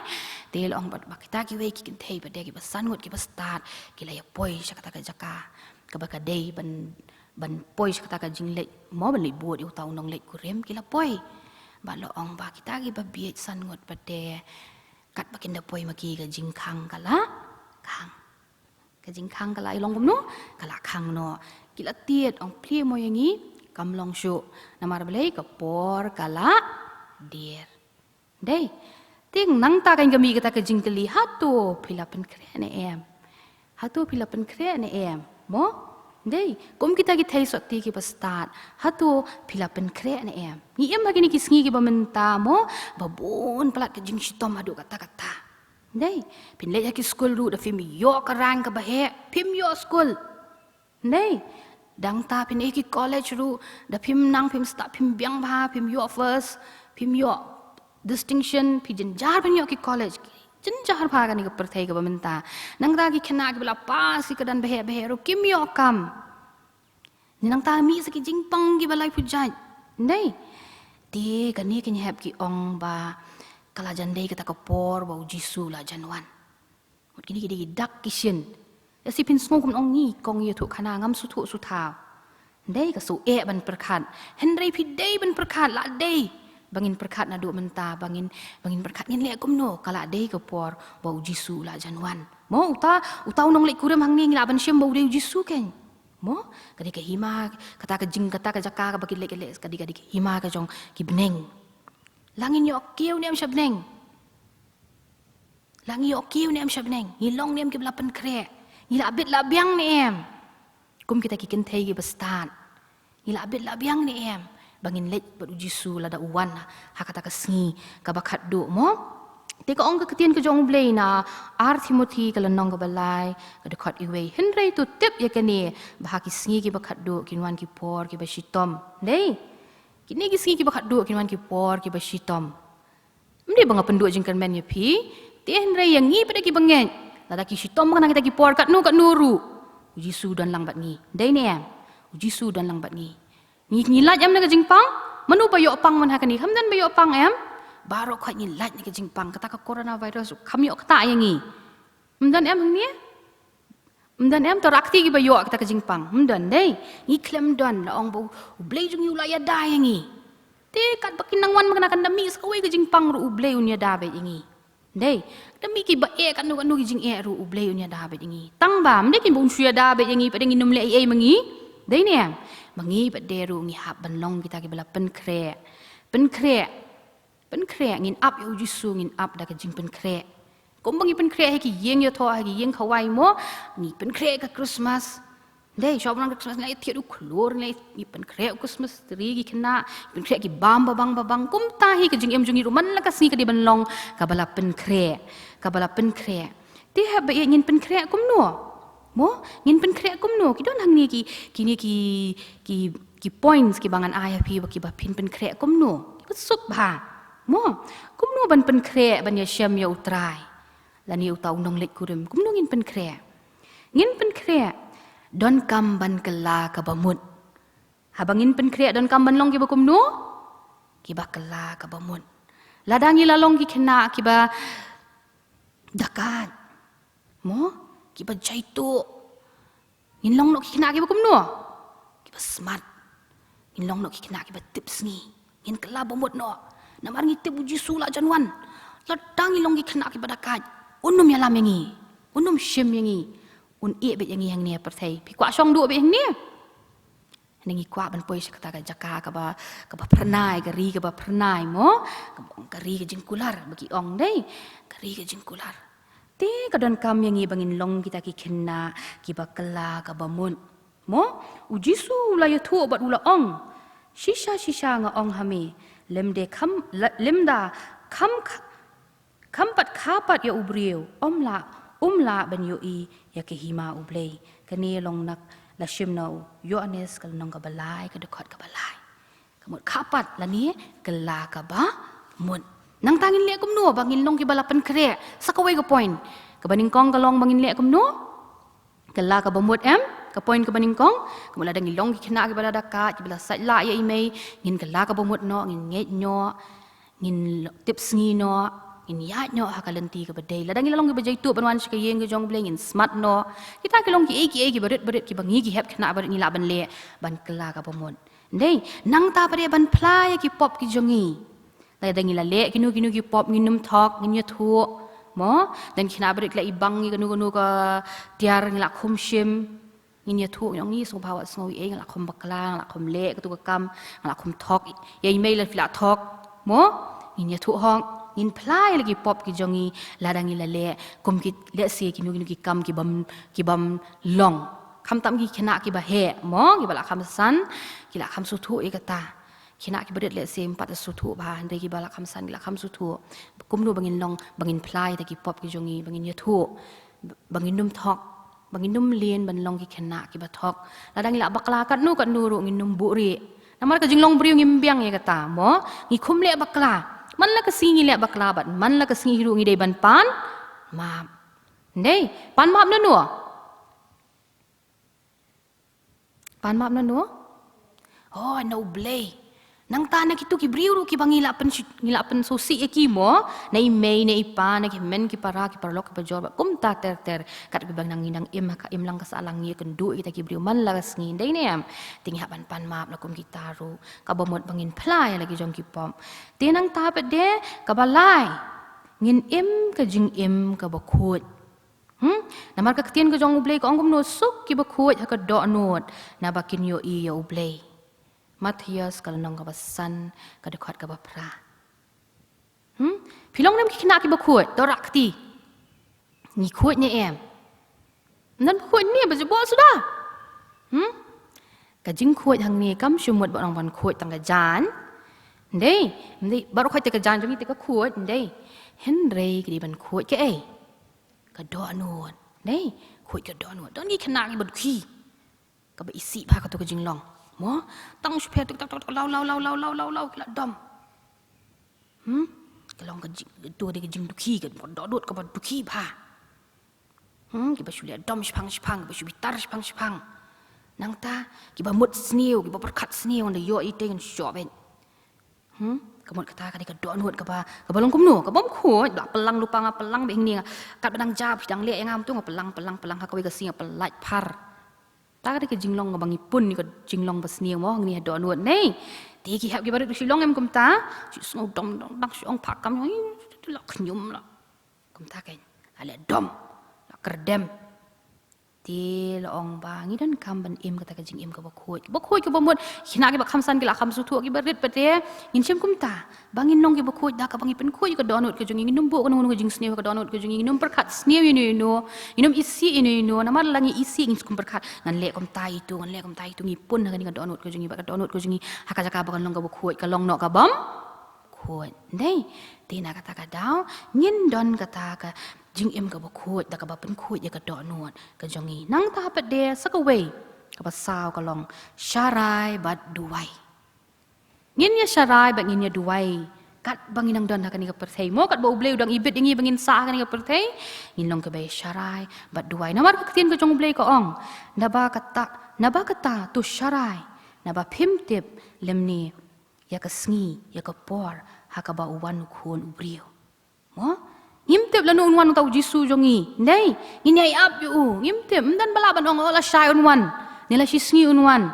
Te la ong ba, ba kita kiwei ki kynthei ba dei kiba san ngut kiba stad. Ki la ïa poi sha kata ka jaka. Kaba ka dei ban, ban poi sha kata ka jingleit mo, ban leit bud ïa uta u nongleit kurim ki la poi. Ba la ong ba kita kiba bieit san ngut ba dei. Katba kin da poi ma ki ka jingkhang ka la khang. Ka jingkhang ka la ïa long kumno, ka la khang noh. Ki la tied ong plie mo ïa ngi, kam long shuh. Namar balei ka por ka la dier. Dei. Te nangta kan ka mih kata ka jingkylli, hato phi la pynkhreh ne em. Hato phi la pynkhreh ne em. Mo? Dei, kum kita ki thei sotti kiba stad. Hato phi la pynkhreh ne em. Ngi im ha kine ki sngi kiba mynta mo, ba bun palat ka jingshitom haduh katta katta. Dei, phin leit ha ki skul ruh da phim ïoh ka rank kaba heh, phim ïoh skul. Dei, dang ta phin ïa ki college ruh, da phim nang phim stad phim biang bha, phim ïoh first, phim ïoh distinction, phi jynjar phin ïoh ki college. Jynjar bha kane ka pyrthei kaba mynta. Nangta ki khynnah kiba la pass ki kyrdan baheh baheh ruh kim ïoh kam. Nangta mih sa ki jingpang kiba lai pujat. Dei. Te kane ka nyngkong ki ong ba ka la jan dei kata ka por ba u Jisu la jan wan. Mut kine ki dei ki dak ki shin. Ïa si phin sngew kum ong ngi kong ïathuh khana ngam sngewthuh sngewthaw. Dei ka shu eh ban pyrkhat. Hynrei phi dei ban pyrkhat la dei. Ba ngin pyrkhat naduh mynta ba ngin, ba ngin pyrkhat ngin leh kumno ka la dei ka por ba u Jisu la jan wan. Mo uta, uta u nongleit kurim hangne ngi lah ban shem ba u dei u Jisu kein. Mo, ka dei ka hima, kata ka jing, kata ka jaka kaba ki leit, ki leit, ka dei, ka dei ka hima ka jong ki bneng. La ngin ïoh kiew ne em sha bneng. La ngi ïoh kiew ne em sha bneng, ngi long ne em kiba la pynkhreh, ngi la bit la biang ne em. Kum kita ki kynthei kiba stad. Ngi la bit la biang ne em. Ba ngin leit bad u Jisu lada u wan ha kata ka sngi kaba khatduh mo. Te ka ong ka ktien ka jong u Blei na ar Timothi ka lynnong kaba lai ka dkhot iwei. Hynrei to tip ïa kane ba ha ki sngi kiba khatduh kin wan ki por kiba shitom. Dei. Kine ki sngi kiba khatduh kin wan ki por kiba shitom. Ym dei ba nga pynduh jingkyrmen ïa phi, te hynrei ïa ngi pat de kiba ngeit. Lada ki shitom ba kane kita ki por katno katno ruh. U Jisu don lang bad ngi. Dei ne em? U Jisu don lang bad ngi. Ngi, ngi lait em na ka jingpang? Mano ba ïoh pang man ha kane? Kham don ba ïoh pang em? Baroh khoit ngi lait na ka jingpang. Kata ka coronavirus kham ïoh kata ïa ngi. Ym don em hangne? Ym don em, to rakti kiba ïoh kata ka jingpang. Ym don dei. Ngi khlem don la ong ba u Blei jong ngi u la ïada ïa ngi. Te katba kin nang wan ma kane kan da mih sa kawei ka jingpang ruh u Blei un ïada beit ïa ngi. Dei. Da mih kiba eh katno katno ki jingeh ruh u Blei un ïada beit ïa ngi. Tang ba ym dei kin ba un shu ïada beit ïa ngi pat de ngin ym leh ei ei ma ngi. Dei ne em? Ma ngi pat de ruh ngi hap ban long kita kiba la pynkhreh. Pynkhreh. Pynkhreh, ngin ap ïa u Jisu, ngin ap da ka jingpynkhreh. Kumba ngi pynkhreh ha ki ïing ïathoh, ha ki ïing khawai mo, ngi pynkhreh ka Christmas. Dei, shwa ban long ka Christmas ngi la thied u khlur, ngi la, ngi pynkhreh u Christmas tree ki khynnah, ngi pynkhreh ki bam babang babang. Kumta hi ka jingim jong ngi ruh man la ka sngi ka dei ban long kaba la pynkhreh, kaba la pynkhreh. Te haba ïa ngin pynkhreh kumno? Mo, ngin pynkhreh kumno? Ki don hangne ki, kine ki, ki, ki points kiba ngan ai ha phi ba kiba phin pynkhreh kumno? Kiba suk bha. Mo, kumno ban pynkhreh ban ïashem ïa u Trai? Lane uta u nongleit kurim, kumno ngin pynkhreh? Ngin pynkhreh, donkam ban kylla kaba mut. Haba ngin pynkhreh donkam ban long kiba kumno? Kiba kylla kaba mut. Lada ngi la long ki khynnah kiba dakaid. Mo, kiba jaituh. Ngin long noh ki khynnah kiba kumno? Kiba smart. Ngin long noh ki khynnah kiba tip sngi. Ngin kylla ba mut noh. Namar ngi tip u Jisu la jan wan. Lada ngi long ki khynnah kiba dakaid, un ym ïalam ïa ngi. Un ym shim ïa ngi. Un ïeh beit ïa ngi hangne ha pyrthei. Phi kwah shong duh beit hangne? Hynda ngi kwah ban poi sha kata ka jaka kaba, kaba phyrnai, ka ri kaba phyrnai mo, kaba ong ka ri ka jingkular, ba ki ong dei, ka ri ka jingkular. Te ka donkam ïa ngi ba ngin long kita ki khynnah kiba kylla kaba mut. Mo, u Jisu u la ïathuh bad u la ong, shisha shisha nga ong ha me, lymda kham, la, lymda kham kha, kham pat kha pat ïa u briew, um lah, um lah ban ïohi ïa ka hima u Blei. Kane long na, La shim na u Ïoannis ka lynnong kaba lai, ka dkhot kaba lai. Ka mut khapat lane kylla kaba mut. Nangta ngin leh kumno ba ngin long kiba la pynkhreh sa kawei ka point. Kaba nyngkong ka long ba ngin leh kumno? Kylla kaba mut em, ka point kaba nyngkong. Ka mut lada ngi long ki khynnah kiba la da kat, kiba la sait lah ïa i mei, ngin kylla kaba mut noh, ngin ngeit noh, ngin lo-, tip sngi noh, ngin ïaid noh ha ka lynti kaba dei. Lada ngi la long kiba jaituh ban wan sha ka ïing ka jong U Blei, ngin smat noh. Kita ki long kiei kiei kiba rit ba rit kiba ngi ki hep khynnah ba rit ngi lah ban leh, ban kylla kaba mut. Dei, nangta pat de ban phla ïa ki pop ki jong ngi. Lada ngi la leh kino kino ki pop, ngin ym thok, ngin ïathuh. Mo, lada ki khynnah ba rit ki la ibang ïa kano kano ka tiar, ngi la khum shim. Ngin ïathuh, ngin ong, ngi sngewbha wat sngew ei, nga la khum bakla, nga la khum leh katu ka kam, nga la khum thok ïa i mei, lada phi la thok. Mo, ngin ïathuh hok, ngin phla ïa la ki pop ki jong ngi lada ngi la leh kum ki, lehse kino kino ki kam kibym, kibym long. Khamtam ki khynnah kiba heh, mo, kiba la kham san, ki la kham sngewthuh ïa kata. Khynnah kiba rit lehse ym pat sngewthuh bha, hynrei kiba la kham san ki la kham sngewthuh. Kumno ba ngin long, ba ngin phla ïa ki pop ki jong ngi, ba ngin ïathuh, ba ngin ym thok, ba ngin ym leh ban long ki khynnah kiba thok. Lada ngi la bakla katno katno ruh ngin ym buhrieh. Namar ka jinglong briew ngim biang ïa kata, mo, ngi khum leh bakla. Man la ka sngi ngi leh bakla bad man la ka sngi ruh ngi dei ban pan map. Dei, pan map na no? Pan map na no? Oh, na U Blei. Nangta na kitu ki briew ruh kiba ngi la pyn, ngi la pynsngewsih ïa ki, mo, na i mei, na i pa, na ki hynmen ki para, ki paralok kiba jor bad kumta ter ter. Katba nang ngi nang im ha ka imlang ka sahlang, ngi ïakynduh ïa kita ki briew man la ka sngi, dei ne em? Te ngi hap ban pan map la kum kita ruh. Kaba mut ba ngin phla ïa la ki jong ki pop. Te nangta pat de kaba lai, ngin im ka jingim kaba khuid. Hmm? Namar ka ktien ka jong U Blei ka ong kumno, suk kiba khuid ha ka dohnud, naba kin ïohi ïa U Blei. Mathaios ka lynnong kaba san, ka dkhot kaba phra. Hmm? Phi long ne em ki khynnah kiba khuid, to rah kti. Ngi khuid ne em? Ym don ba khuid ne, ba jubor suda. Hmm? Ka jingkhuid hangne kam shu mut ba nang ban khuid tang ka jaiñ. Dei, dei, baroh khuid te ka jaiñ jong ngi te ka khuid, dei. Hynrei ka dei ban khuid kaei? Ka dohnud. Dei, khuid ka dohnud. Don ki khynnah kiba dukhi. Kaba isih bha katu ka jinglong. Mo, tang shu pher tuk tak tok tok, law law law, ki la dom. Hmm? Ka long ka jing, tu dei ka jingdukhi, ka dohnud kaba dukhi bha. Hmm, kiba shu leh dom shipang shipang, kiba shu bitar shipang shipang. Nangta, kiba mut sniew, kiba pyrkhat sniew, nda ïoh ite ngan shoh beit. Hmm, ka mut kata ka dei ka dohnud kaba, kaba long kumno, kabym khuid, la pyllang lypa nga pyllang beit hangne nga. Katba dang jia phi dang leh ïa nga mynta nga pyllang, pyllang, pyllang, ha kawei ka sngi nga pyllait phar. Ta ka dei ka jinglong kaba ngi pun ïa ka jinglong ba sniew mo, hangne ha dohnud ne. Te ki hep kiba rit shu long em kumta, shu sngew dom dom dang shu ong phah kam, la khñium la. Kumta kein, la leh dom, la kyrdem. Te la ong ba ngi donkam ban im kata ka jingim kaba khuid. Kaba khuid kaba mut, khynnah kiba kham san ki la kham sngewthuh, kiba rit pat de, ngin shem kumta. Ba ngin long kiba khuid da kaba ngi pynkhuid ïa ka dohnud ka jong ngi, ngin ym buh kano kano ka jingsniew ha ka dohnud ka jong ngi, ngin ym pyrkhat sniew ïano ïano, ngin ym isih ïano ïano, namar la ngi isih ngin shu kum pyrkhat, ngan leh kumta ïa itu, ngan leh kumta ïa itu, ngi pun ha kane ka dohnud ka jong ngi, bad ka dohnud ka jong ngi, ha ka jaka ba kan long kaba khuid, ka long noh kabym khuid. Dei, te na kata ka daw, ngin don kata ka jingim kaba khuid, da kaba pynkhuid ïa ka dohnud ka jong ngi. Nangta pat de sa kawei, kaba saw ka long, sharai bad duwai. Ngin ïa sharai bad ngin ïa duwai. Katba ngin nang don ha kane ka pyrthei. Mo katba U Blei u dang ibit ïa ngi ba ngin sah ha kane ka pyrthei. Ngin long kiba ïa sharai bad duwai. Namar ka ktien ka jong U Blei ka ong. Naba kata, naba kata to sharai. Naba phim tip lymne ïa ka sngi, ïa ka por, ha kaba u wan u Khun u briew. Mo? Ngim tip lano un wan uta u Jisu jong ngi. Dei, ngin ïai ap ïa u. Ngim tip, ym don ba lah ban ong, oh, lashai un wan. Ne la shisngi un wan.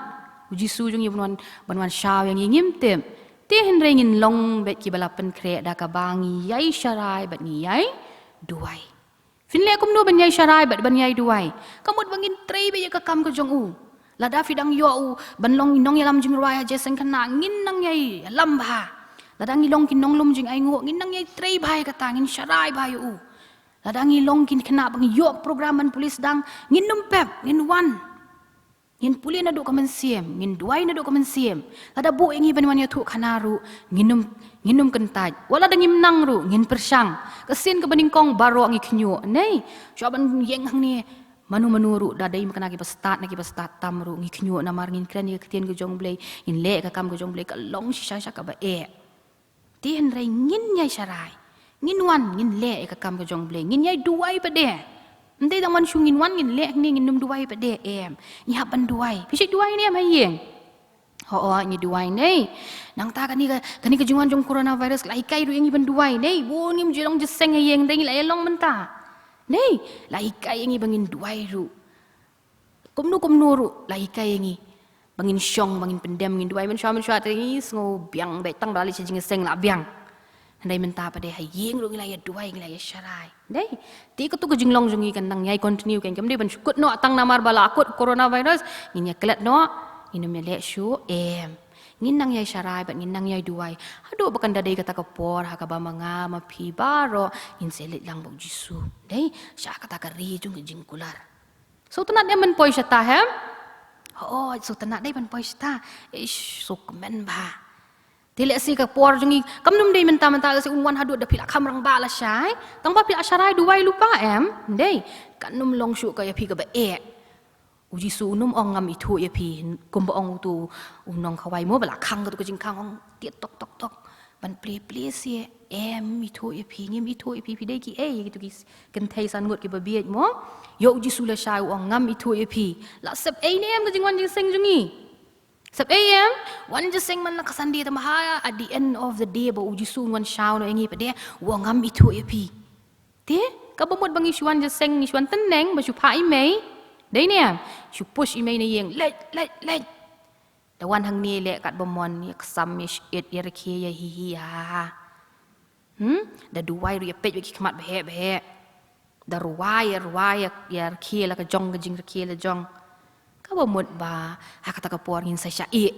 U Jisu jong ngi ban wan, ban wan shaw ïa ngi, ngim tip. Te hynrei ngin long beit kiba la pynkhreh da kaba ngi ïai sharai bad ngi ïai duwai. Phin leh kumno ban ïai sharai bad ban ïai duwai? Ka mut ba ngin trei beit ïa ka kam ka jong u. Lada phi dang ïoh u ban long nongïalam jingrwai ha Jaiñsingkhynnah, ngin nang ïai ïalam bha. Lada ngi long ki nonglum jingainguh, ngin nang ïai trei bha ïa kata, ngin sharai bha ïa u. Lada ngi long ki khynnah ba ngi ïoh program ban pule sdang, ngin ym pep, ngin wan. Ngin pule naduh ka mynsiem, ngin duwai naduh ka mynsiem. Lada buh ïa ngi ban wan ïathuh khana ruh, ngin ym, ngin ym kyntait. Wat lada ngim nang ruh, ngin pyrshang. Ka sien kaba nyngkong baroh ngi khñiuh. Nei, shuwa ban ïeng hangne, Mano mano ruh, da dei ma kane kiba stad ne kiba stad tam ruh, ngi khñiuh namar ngin kren ïa ka ktien ka jong U Blei, ngin leh ka kam ka jong U Blei, ka long shisha shisha kaba eh. Te hynrei ngin ïai sharai, ngin wan, ngin leh ïa ka kam ka jong U Blei, ngin ïai duwai pat de. Ym dei tang wan shu ngin wan, ngin leh hangne, ngin nym duwai pat de, em. Ngi hap ban duwai. Phi shait duwai ne em ha ïing? Hooid, ngi duwai ne. Nangta kane ka, kane ka jingwan jong coronavirus la hikai ruh ïa ngi ban duwai ne. Bun ngim ju long jingïaseng ha ïing, dei ngi la ïalong mynta. Ne, la hikai ïa ngi ba ngin duwai ruh. Kumno kumno ruh la hikai ïa ngi ba ngin shong, ba ngin pyndem, ngin duwai mynshuwa mynshuwa, te ngi sngew biang beit tang ba la leit sha jingïaseng la biang. Hynrei mynta pat de ha ïing ruh ngi la ïa duwai, ngi la ïa sharai. Dei, te katu ka jinglong jong ngi kan nang ïai continue, kan kam dei ban shu kut noh tang namar ba la kut coronavirus, ngin ïa klet noh, ngin nym ïa leh shuh, em. Ngin nang ïai sharai bad ngin nang ïai duwai. Haduh ba kan da dei kata ka por ha kaba ma nga ma phi baroh ngin sa leit lang bad U Jisu. Dei, sha kata ka ri jong ka jingkular. Sngewtynnat em ban poi shata, hem? Hooid, sngewtynnat dei ban poi shata. Ish, sngewkmen bha. Te lehse ka por jong ngi kam nym dei mynta mynta, lehse un wan haduh da phi la kham rangbah lashai. Tang ba phi la sharai duwai lypa, em? Dei, kan nym long shuh ka ïa phi kaba eh. U Jisu u nym ong ngam ithuh ïa phi, kumba ong uto u nongkhawai mo, ba la khang katu ka jingkhang, ong tiat tok tok tok. Ban plie plie seh, em ithuh ïa phi, ngim ithuh ïa phi, phi dei kiei, kitu ki kynthei san ngut kiba bieit mo. Ïoh U Jisu lashai u ong ngam ithuh ïa phi. La sep ei ne em ka jingwan jingïaseng jong ngi? Sep ei em? Wan jingïaseng man la ka Sunday, tang ba ha, at the end of the day ba U Jisu un wan shaw noh ïa ngi pat de, u ong ngam ithuh ïa phi. Te, kaba mut ba ngi shu wan jingïaseng, ngi shu wan tynneng, ba shu phah i mei. Dei ne em? Shu push i mei na ïing, leit, leit, leit. Da wan hangne leh katba mon, ïa ksam, ïa shit, ïa rkhie, ïa hi hi ha ha ha. Hmm? Da duwai ruh ïa peit bad ki khmat ba heh ba heh. Da rwai, ïa rwai, ïa, ïa rkhie la ka jong, ka jingrkhie la jong. Kaba mut ba ha kata ka por ngin sa shah ïeh.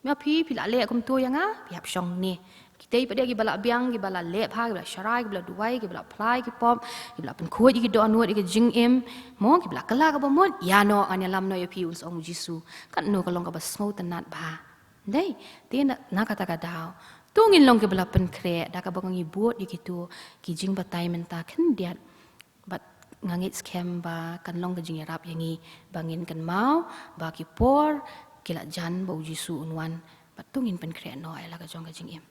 Ma phi, phi la leh kumto ïa nga, phi hap shong ne. Kitei pat de kiba la biang, kiba la leh bha, kiba la sharai, kiba la duwai, kiba la phla ïa ki pop, kiba la pynkhuid ïa ki dohnud ïa ka jingim. Mo, kiba la kylla kaba mut, ïa noh, ngan ïalam noh ïa phi, un sa ong U Jisu. Katno ka long kaba sngewtynnat bha. Dei, te na, na kata ka daw. To ngin long kiba la pynkhreh, da kaba ngi bud ïa kito ki jingbatai mynta khyndiat. Bad nga ngeit skhem ba kan long ka jingïarap ïa ngi ba ngin kynmaw ba ki por ki la jan ba U Jisu un wan. Bad to ngin pynkhreh noh ïa la ka jong ka jingim.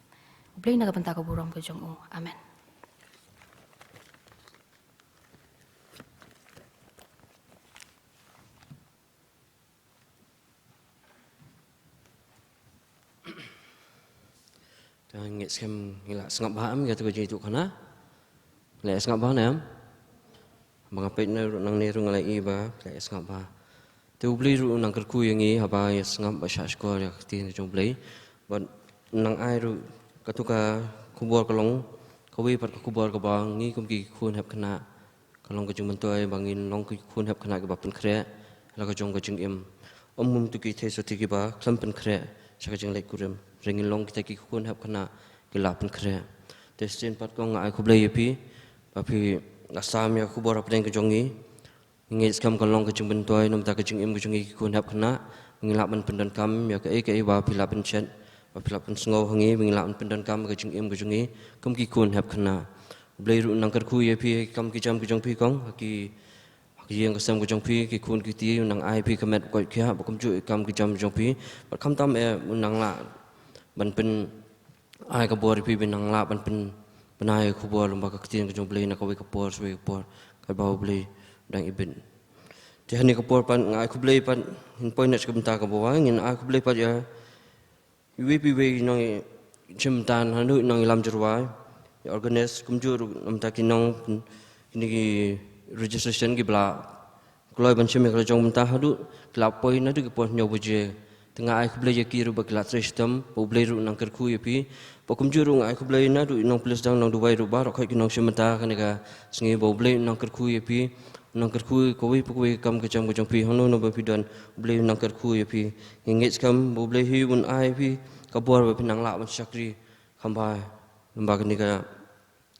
U Blei na ka bynta ka burom ka jong u. Amen. Te nga ngeit skhem ngi la sngap bha em ïa katu ka jingïathuhkhana. Ngi la sngap bha ne em? Ba nga peit na ruh nangne ruh nga la ïohi ba ngi la sngap bha. Te U Blei ruh u nang kyrkhu ïa ngi haba ïa sngap bad shahshkor ïa ka ktien ka jong U Blei. Bad u nang ai ruh katu ka khubor ka long kawei pat ka khubor kaba ngi kum ki khun hep khynnah ka long ka jingmyntoi ba ngin long ki khun hep khynnah kiba pynkhreh la ka jong ka jingim. Ym kum tu ki theisotti kiba khlem pynkhreh sha ka jingleit kurim. Hynrei ngin long kita ki khun hep khynnah ki la pynkhreh. Te shisien pat kong nga ai khublei ïa phi ba phi la sam ïa ka khubor hapdeng ka jong ngi. Ngi ngeit skhem kan long ka jingmyntoi na ka bynta ka jingim ka jong ngi ki khun hep khynnah. Ngi lah ban pyndonkam ïa kaei kaei ba phi lah ban shet, ba phi lah ban sngew ha ngi, ba ngi lah ban pyndonkam ka jingim ka jong ngi kum ki khun hep khynnah. U Blei ruh u nang kyrkhu ïa phi ha ki kam ki jam ka jong phi kong, ha ki, ha ki ïing ki sem ka jong phi, ki khun ki kti, u nang ai phi ka met koit khiah ba kumjuh ïa ki kam ki jam ka jong phi. Bad khamtam eh u nang lah ban pyn ai ka bor ïa phi ba phin nang lah ban pyn, pynbna ïa ka khubor lyngba ka ktien ka jong U Blei na kawei ka por sha kawei ka por katba U Blei u dang ibit. Te hangne ka por pat nga ai khublei pat, ngin poi noh sha ka bynta kaba wai, ngin ai khublei pat ïa iwei pa iwei i nongshim bynta naduh i nongïalam jingrwai, i organist, kumjuh ruh na bynta ki nong, kine ki registration kiba la kloi ban shim ïa ka la jong bynta haduh ki la poi naduh ki por hynñiew baje. Te nga ai khublei ïa ki ruh ba ki la trei shitom, ba U Blei ruh u nang kyrkhu ïa phi. Ba kumjuh ruh nga ai khublei naduh i nongpulit sdang, nongduwai ruh, baroh khoit ki nongshim bynta kane ka sngi, ba U Blei u nang kyrkhu ïa phi, u nang kyrkhu ïa kawei pa kawei ka kam ka jam ka jong phi, hangno hangno ba phi don, U Blei u nang kyrkhu ïa phi. Ngi ngeit skhem ba U Blei hi un ai ïa phi ka bor ba phin nang lah ban shakri kham bha lyngba kane ka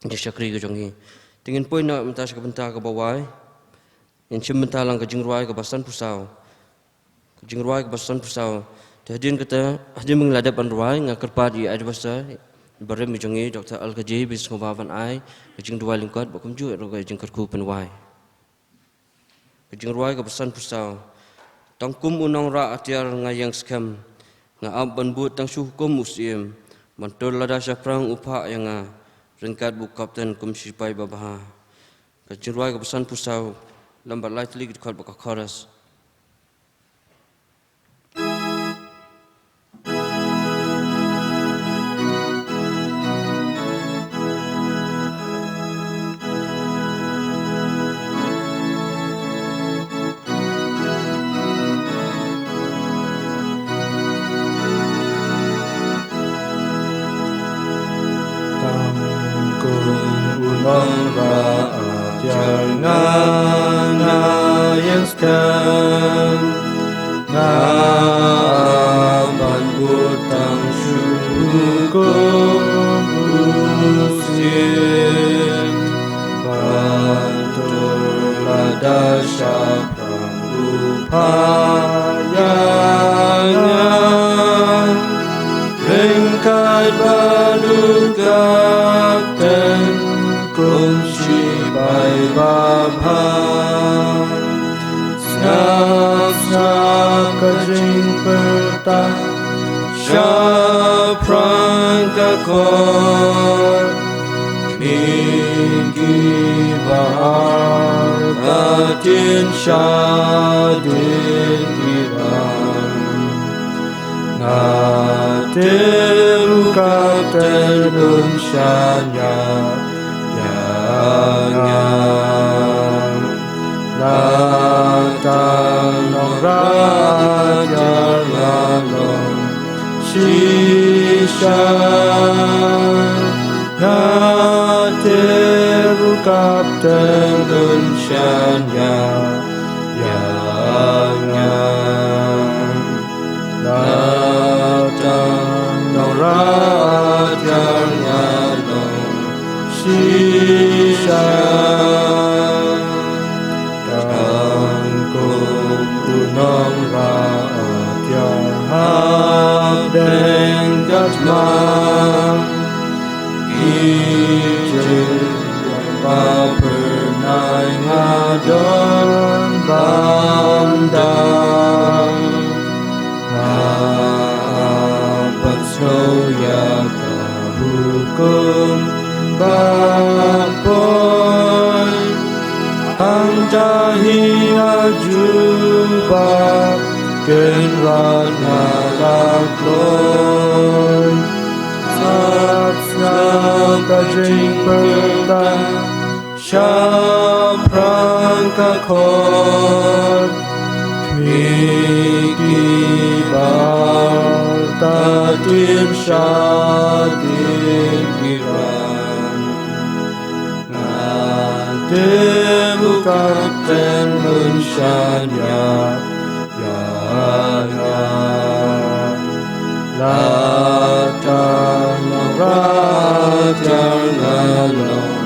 jingshakri ka jong ngi. Te ngin poi noh mynta sha ka bynta kaba wai. Ngin shim bynta lang ka jingrwai kaba sanphew saw. Ka jingrwai kaba sanphew saw. Te hadien kata, hadien ba ngi la dep ban rwai, nga kyrpad ïa i adviser barim ka jong ngi, Doctor Alkaji, ba in sngewbha ban ai ka jingduwai lyngkot, ba kumjuh ruh ka jingkyrkhu pynwai. Ka jingrwai kaba sanphew saw. Tang kum u nongrah atiar nga ïeng skhem, nga ap ban bud tang shu hukum u Syiem, ban tur lada shaphrang u phah ïa nga, ryngkat bad u kapten kum shipai babha. Ka jingrwai kaba sanphew saw, lem bad lai tylli ki dkhot bad ka chorus. Tang kum u nongrah atiar nga, nga ïeng skhem, nga ap ban bud tang shu hukum u Syiem, ban tur lada shaphrang u phah ïa nga, ryngkat bad u kapten kum shipai babha. Sngap sngap ka jingpyrta shaphrang ka khot, khmih ki bahar, ktien shadien ki ram. Nga tip u kapten un shaniah ïa nga. Lada tang nongrah atiar nga long shisha, nga tip u kapten un shaniah ïa nga. Lada tang nongrah atiar nga long shisha, tang kum u nongrah atiar hapdeng ka thma. Ki jingpyrnai nga don bam dam. Nga ap ban sngew ïa ka hukum ba poi. Hangta hi ha jubab, Kynrad nga la kloi. Sngap sngap ka jingpyrta shaphrang ka khot. Khmih ki bahar, ktien shadien ki ram. Nga tip u kapten un shaniah ïa nga. Lada tang nongrah atiar nga long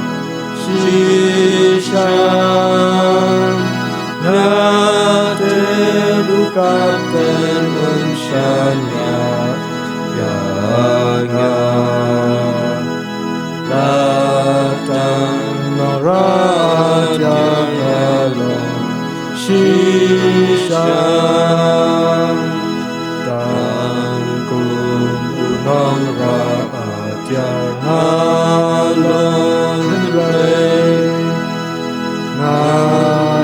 shisha, nga tip u kapten un shaniah ïa nga. Lada tang nongrah atiar nga long shisha, tang kum u nongrah atiar nga long hynrei. Nga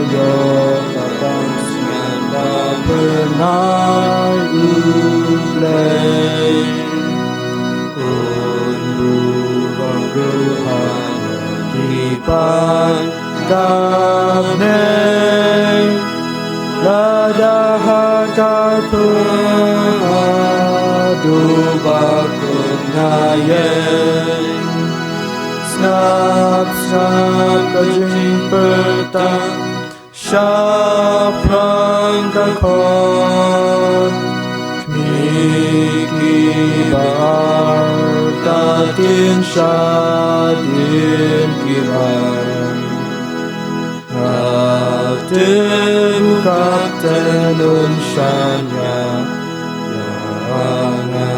ïoh ka pansngiat ba pynai U Blei. Un burom ruh ha ki paid kamai, lada ha ka thong haduh ba kut nga ïeng. Sngap sngap ka jingpyrta shaphrang ka khot. Khmih ki bahar, ktien shadien ki ram. Nga tip u kapten un shaniah ïa nga.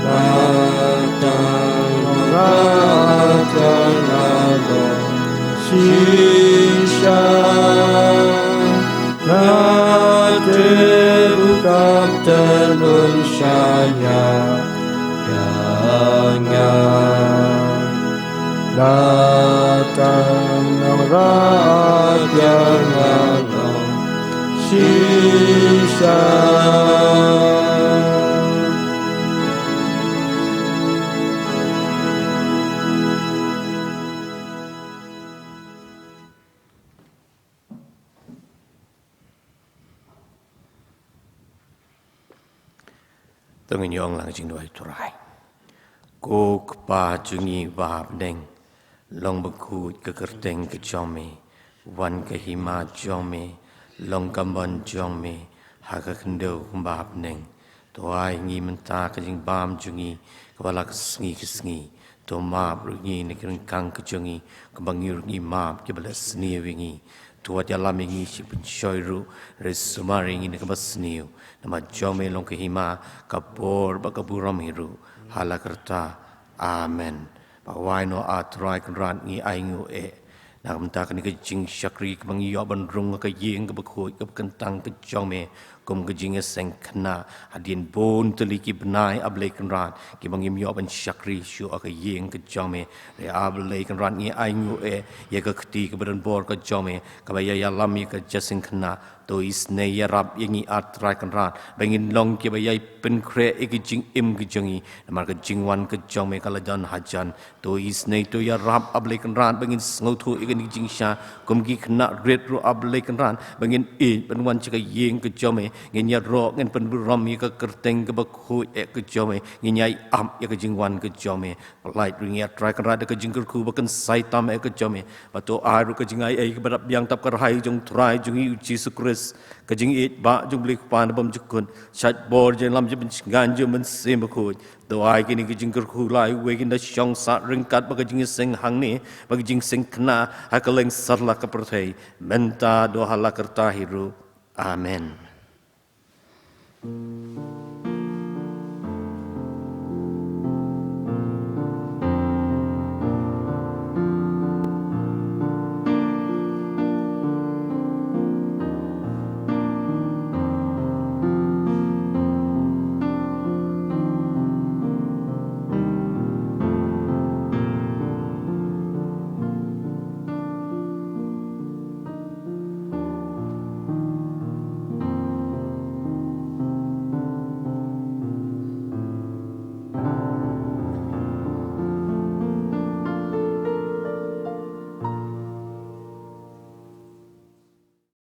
Lada tang nongrah atiar nga long shisha, Shania, ya nga, la tam nong ra, ya nga nong shisha. To ngin ïoh lang jingduwai Trai. Ko Kpa jong ngi ba ha bneng, long bakhuid ka kyrteng ka jong me, wan ka hima jong me, long ka mon jong me, ha ka khyndew kumba ha bneng. To ai ngi mynta ka jingbam jong ngi kaba la ka sngi ka sngi. To map ruh ïa ngi na ki ryngkang ka jong ngi, kumba ngi ruh ngi map kiba la sniew ïa ngi. To wat ïalam ïa ngi sha pynshoi ruh, hynrei sumar ïa ngi na kaba sniew. Namar jong me long ka hima, ka bor bad ka burom hi ruh, ha la karta. Amen. Ba wai noh A Trai Kynrad ngi ainguh eh. Na ka bynta kane ka jingshakri kaba ngi ïoh ban rung ha ka ïing kaba khuid kaba kyntang ka jong me, kum ka jingïaseng khynnah, hadien bun tylli ki bnai A Blei Kynrad, kiba ngim ïoh ban shakri shuh ha ka ïing ka jong me. Hynrei A Blei Kynrad ngi ainguh eh ïa ka kti kaba donbor ka jong me, kaba ïa ïalam ïa ka jingïaseng khynnah. To isynei ïarap ïa ngi A Trai Kynrad, ba ngin long kiba ïai pynkhreh ïa ka jingim ka jong ngi, namar ka jingwan ka jong me ka la don hajan. To isynei to ïarap A Blei Kynrad, ba ngin sngewthuh ïa kane ka jingshisha, kum ki khynnah rit ruh A Blei Kynrad, ba ngin ïeit ban wan sha ka ïing ka jong me, ngin ïaroh, ngin pynburom ïa ka kyrteng kaba khuid eh ka jong me, ngin ïai ap ïa ka jingwan ka jong me. Pynlait ruh ïa ngi A Trai Kynrad da ka jingkyrkhu ba kynsai tam eh ka jong me, ba to ai ruh ka jingaiei kaba dap biang tap kyrhai jong U Trai jong ngi U Jisu Khrist, ka jingïeit bah jong U Blei Kpa Nabymjukut, shaid bor jingïalam jong U Mynsiem Bakhuid. To ai kine ki jingkyrkhu la iwei kin da shong sah ryngkat bad ka jingïaseng hangne, bad ka jingïaseng khynnah ha kylleng satlak ka pyrthei, mynta, to ha la karta hi ruh. Amen.